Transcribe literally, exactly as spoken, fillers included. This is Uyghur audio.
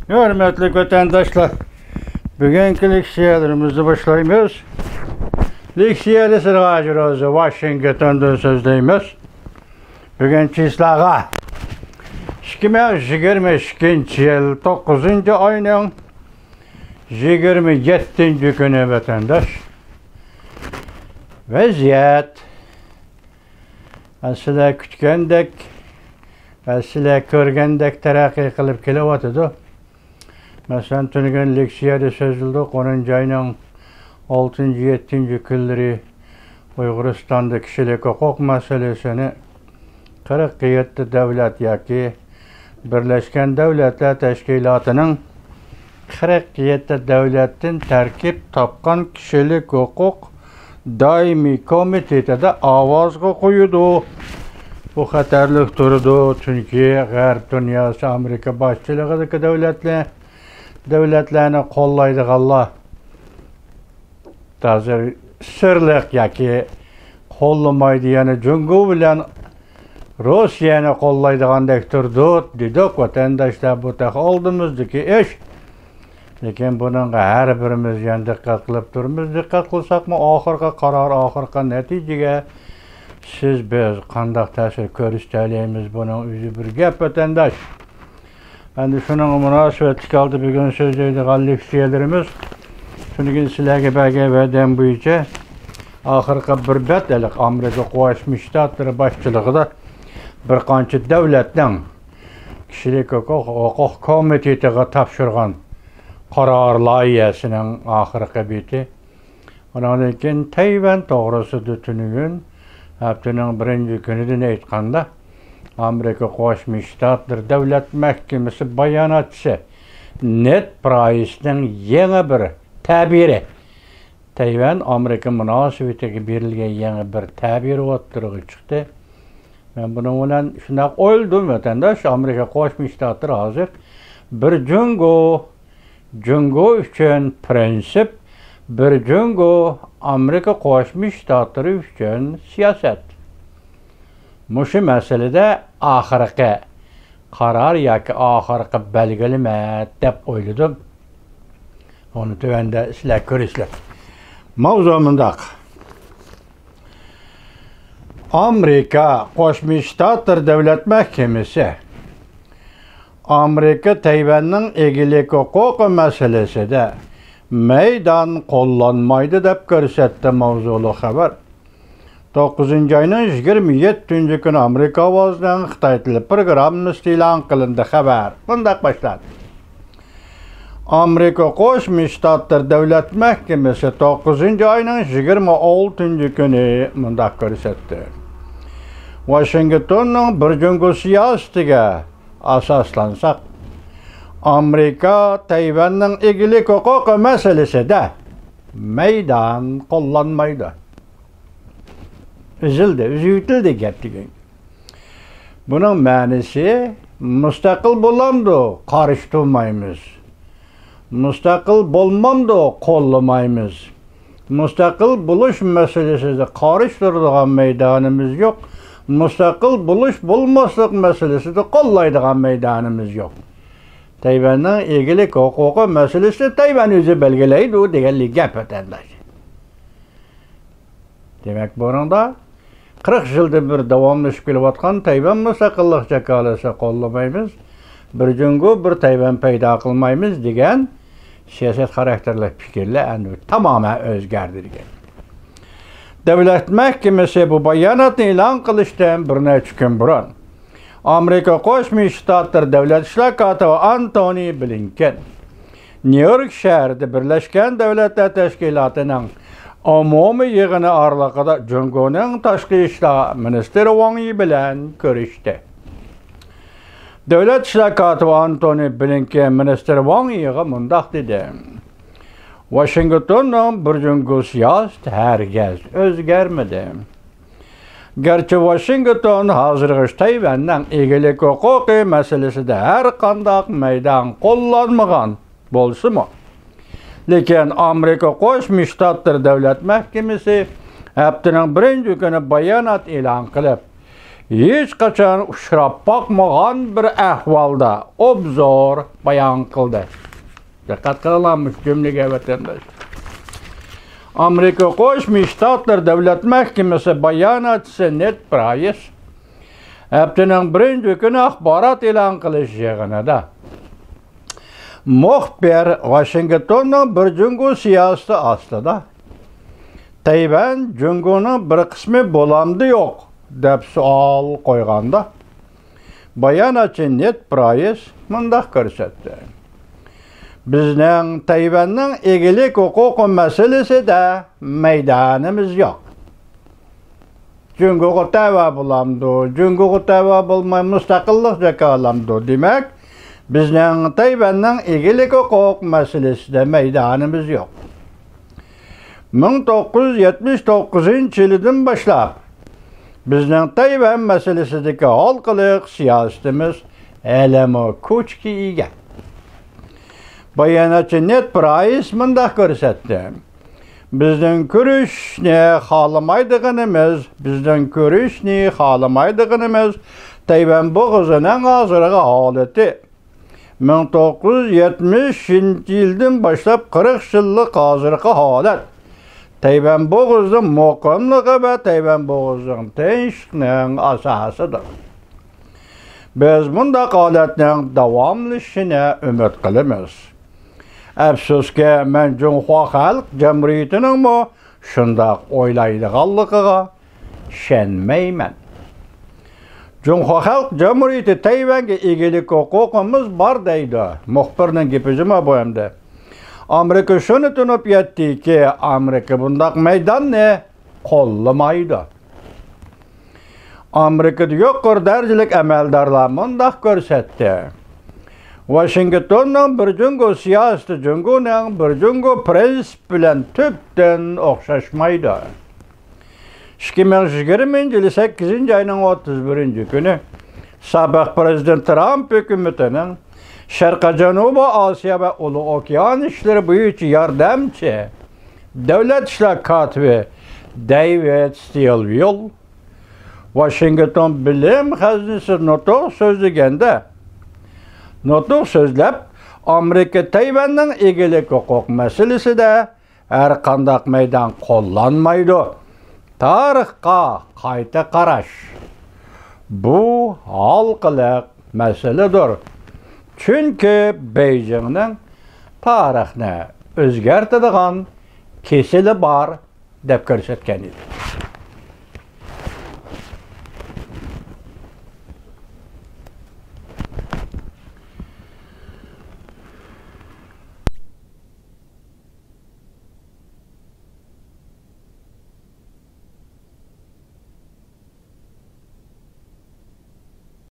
ھۆرمەتلىك ۋەتەنداشلار، بۈگۈنكى لېكسىيەلىرىمىزنى باشلايمىز. لېكسىيەدە سىرغاجى روزى، ۋاشىنگتوندىن سۆزلەيمىز. بۈگۈن چىسلاغا ئىككى مىڭ يىگىرمە ئىككىنچى يىل توققۇزىنچى ئاينىڭ يىگىرمە يەتتىنچى كۈنى، ۋەتەنداش. ۋەزىيەت سىلەر كۈتكەندەك، سىلەر كۆرگەندەك تەرەققىي قىلىپ كېلىۋاتىدۇ. مەسىلەن، تۈنۈگۈن لېكسىيەدە سۆزلىدۇق، ئونىنچى ئاينىڭ ئالتىنچى، يەتتىنچى كۈنلىرى ئۇيغۇرىستاندا كىشىلىك ھوقۇق مەسىلىسىنى قىرىق يەتتە دۆلەت ياكى بىرلەشكەن دۆلەتلەر تەشكىلاتىنىڭ قىرىق يەتتە دۆلەتتىن تەركىب تاپقان كىشىلىك ھوقۇق دائىمىي كومىتېتىدا ئاۋازغا قويىدۇ. بۇ خەتەرلىك تۇرىدۇ، چۈنكى غەرب دۇنياسى ئامېرىكا باشچىلىقىدىكى دۆلەتلەر، دۆلەتلەرنى قوللايدىغانلار ھازىر سىرلىق ياكى قوللىمايدۇ، يەنى جۇڭگو بىلەن روسىيەنى قوللايدىغاندەك تۇردۇق دېدۇق، ۋەتەنداشلار، بۇ تېخى ئالدىمىزدىكى ئىش. لېكىن بۇنىڭغا ھەر بىرىمىز يەنە دىققەت قىلىپ تۇرىمىز. دىققەت قىلساقمۇ، ئاخىرقى قارار، ئاخىرقى نەتىجىگە سىز، بىز قانداق تەسىر كۆرسىتەلەيمىز، بۇنىڭ ئۆزى بىر گەپ، ۋەتەنداش. ئەمدى شۇنىڭغا مۇناسىۋەتلىك ھالدا بۈگۈن سۆزلەيدىغان لېكسىيەلىرىمىز، تۈنۈگۈن سىلەرگە بەرگەن ۋەدەم بويىچە، ئاخىرقى بىر بەت ھېلىقى ئامېرىكا قوشما شتاتلىرى باشچىلىقىدا بىر قانچە دۆلەتنىڭ كىشىلىك ھوقۇق، ھوقۇق كومىتېتىغا تاپشۇرغان قارار لايىھەسىنىڭ ئاخىرقى بېتى. ئۇنىڭدىن كېيىن تەيۋەن توغرىسىدا تۈنۈگۈن، ھەپتىنىڭ بىرىنچى كۈنىدىن ئېيتقاندا، ئامېرىكا قوشما شتاتلىرى دۆلەت مەھكىمىسى باياناتچىسى نېد پرايسنىڭ يېڭى بىر تەبىرى، تەيۋەن ئامېرىكا مۇناسىۋىتىگە بېرىلگەن يېڭى بىر تەبىر ئوتتۇرىغا چىقتى. مەن بۇنىڭ بىلەن شۇنداق ئويلىدىم، ۋەتەنداش، ئامېرىكا قوشما شتاتلىرى ھازىر بىر جۇڭگو، جۇڭگو ئۈچۈن پىرىنسىپ، بىر جۇڭگو، ئامېرىكا قوشما شتاتلىرى ئۈچۈن سىياسەت. مۇشۇ مەسىلىدە ئاخىرقى قارار ياكى ئاخىرقى بەلگىلىمە دەپ ئويلىدىم. ئۇنى تۆۋەندە سىلەر كۆرىسىلەر. ماۋزۇ مۇنداق. ئامېرىكا قوشما شتاتلىرى دۆلەت مەھكىمىسى ئامېرىكا تەيۋەننىڭ ئىگىلىك ھوقۇقى مەسىلىسىدە مەيدان قوللانمايدۇ دەپ كۆرسەتتى ماۋزۇلۇق خەۋەر. توققۇزىنچى ئاينىڭ يىگىرمە يەتتىنچى كۈنى ئامېرىكا ئاۋازىنىڭ خىتاي تىلى پروگراممىسىدا ئېلان قىلىندى خەۋەر. مۇنداق باشلاندى. ئامېرىكا قوشما شتاتلىرى دۆلەت مەھكىمىسى توققۇزىنچى ئاينىڭ يىگىرمە ئالتىنچى كۈنى مۇنداق كۆرسەتتى. ۋاشىنگتوننىڭ بىر جۇڭگو سىياسىتىگە ئاساسلانساق، ئامېرىكا تەيۋەننىڭ ئىگىلىك ھوقۇقى مەسىلىسىدە مەيدان قوللانمايدۇ. ئۈزۈلدى، ئۈزۈۋېتىلدى گەپ دېگەن. بۇنىڭ مەنىسى، مۇستەقىل بولامدۇ؟ قارشى تۇرمايمىز. مۇستەقىل بولمامدۇ؟ قوللىمايمىز. مۇستەقىل بولۇش مەسىلىسىدە قارشى تۇرىدىغان مەيدانىمىز يوق. مۇستەقىل بولۇش بولماسلىق مەسىلىسىدە قوللايدىغان مەيدانىمىز يوق. تەيۋەننىڭ ئىگىلىك ھوقۇقى مەسىلىسىنى تەيۋەن ئۆزى بەلگىلەيدۇ دېگەنلىك گەپ، ۋەتەنداش. دېمەك، بۇنىڭدا قىرىق يىلدىن بېرى داۋاملىشىپ كېلىۋاتقان تەيۋەن مۇستەقىللىق جاكارلىسى قوللىمايمىز، بىر جۇڭگو، بىر تەيۋەن پەيدا قىلمايمىز دېگەن سىياسەت خاراكتېرلىك پىكىرلەر ئەمدى تامامەن ئۆزگەردى دېگەن. دۆلەت مەھكىمىسى بۇ باياناتنى ئېلان قىلىشتىن بىر نەچچە كۈن بۇرۇن، ئامېرىكا قوشما شتاتلىرى دۆلەت ئىشلار كاتىپى ئانتونى بلىنكېن نيۇ يورك شەھىرىدە بىرلەشكەن دۆلەتلەر تەشكىلاتىنىڭ ئومۇمىي يىغىنى ئارىلىقىدا جۇڭگونىڭ تاشقى ئىشلار مىنىستىرى ۋاڭ يى بىلەن كۆرۈشتى. دۆلەت ئىشلار كاتىپى ئانتونى بلىنكېن مىنىستىر ۋاڭ يىغا مۇنداق دېدى: ۋاشىنگتوننىڭ بىر جۇڭگو سىياسىتى ھەرگىز ئۆزگەرمىدى. گەرچە ۋاشىنگتون ھازىرغىچە تەيۋەننىڭ ئىگىلىك ھوقۇقى مەسىلىسىدە ھەر قانداق مەيدان قوللانمىغان بولسىمۇ، لېكىن ئامېرىكا قوشما شتاتلىرى دۆلەت مەھكىمىسى ھەپتىنىڭ بىرىنچى كۈنى بايانات ئېلان قىلىپ، ھېچقاچان ئۇچراپ باقمىغان بىر ئەھۋالدا ئوبزور بايان قىلدى. دىققەت قىلىڭلار مۇشۇ جۈملىگە، ۋەتەنداش. ئامېرىكا قوشما شتاتلىرى دۆلەت مەھكىمىسى باياناتچىسى نېد پرايس ھەپتىنىڭ بىرىنچى كۈنى ئاخبارات ئېلان قىلىش يىغىنىدا مۇخبىر ۋاشىنگتوننىڭ بىر جۇڭگو سىياسىتى ئاستىدا تەيۋەن جۇڭگونىڭ بىر قىسمى بولامدۇ يوق دەپ سوئال قويغاندا، باياناتچى نېد پرايس مۇنداق كۆرسەتتى: بىزنىڭ تەيۋەننىڭ ئىگىلىك ھوقۇقى مەسىلىسىدە مەيدانىمىز يوق. جۇڭگوغا تەۋە بولامدۇ؟ جۇڭگوغا تەۋە بولماي مۇستەقىللىق جاكارلامدۇ؟ دېمەك، بىزنىڭ تەيۋەننىڭ ئىگىلىك ھوقۇق مەسىلىسىدە مەيدانىمىز يوق. مىڭ توققۇز يۈز يەتمىش توققۇزىنچى يىلىدىن باشلاپ، بىزنىڭ تەيۋەن مەسىلىسىدىكى ھالقىلىق سىياسىتىمىز ھېلىمۇ كوچكا ئىگە. باياناتچى نېد پرايس مۇنداق كۆرسەتتى: بىزنىڭ كۆرۈشنى خالىمايدىغىنىمىز، بىزنىڭ كۆرۈشنى خالىمايدىغىنىمىز تەيۋەن بوغۇزىنىڭ ھازىرقى ھالىتى. مىڭ توققۇز يۈز يەتمىشىنچى يىلدىن باشلاپ قىرىق يىللىق ھازىرقى ھالەت تەيۋەن بوغۇزىنىڭ مۇقىملىقى ۋە تەيۋەن بوغۇزىنىڭ تىنچلىقىنىڭ ئاساسىدۇر. بىز مۇنداق ھالەتنىڭ داۋاملىشىشىنى ئۈمىد قىلىمىز. ئەپسۇسكى، مەن جۇڭخۇا خەلق جۇمھۇرىيىتىنىڭمۇ شۇنداق ئويلايدىغانلىقىغا ئىشەنمەيمەن. جۇڭخۇا خەلق جۇمھۇرىيىتى تەيۋەنگە ئىگىلىك ھوقۇقىمىز بار دەيدۇ. مۇخبىرنىڭ گېپى جۇمۇ بۇ ئەمدى. ئامېرىكا شۇنى تونۇپ يەتتىكى، ئامېرىكا بۇنداق مەيداننى قوللىمايدۇ. ئامېرىكىدا يۇقىرى دەرىجىلىك ئەمەلدارلار مۇنداق كۆرسەتتى: ۋاشىنگتوننىڭ بىر جۇڭگو سىياسىتى جۇڭگونىڭ بىر جۇڭگو پىرىنسىپى بىلەن تۈپتىن ئوخشاشمايدۇ. ئىككى مىڭ يىگىرمىنچى يىلى سەككىزىنچى ئاينىڭ ئوتتۇز بىرىنچى كۈنى سابىق پىرېزىدېنت ترامپ ھۆكۈمىتىنىڭ شەرقىي جەنۇبىي ئاسىيا ۋە ئۇلۇغ ئوكيان ئىشلىرى بويىچە ياردەمچى دۆلەت ئىشلار كاتىپى دېۋىد ستىلۋېل ۋاشىنگتون بىلىم خەزنىسى نۇتۇق سۆزلىگەندە، نۇتۇق سۆزلەپ، ئامېرىكا تەيۋەننىڭ ئىگىلىك ھوقۇق مەسىلىسىدە ھەرقانداق مەيدان قوللانمايدۇ. تارىخقا قايتا قاراش. بۇ ھالقىلىق مەسىلىدۇر. چۈنكى بېيجىڭنىڭ تارىخنى ئۆزگەرتىدىغان كېسىلى بار، دەپ كۆرسەتكەن ئىدى.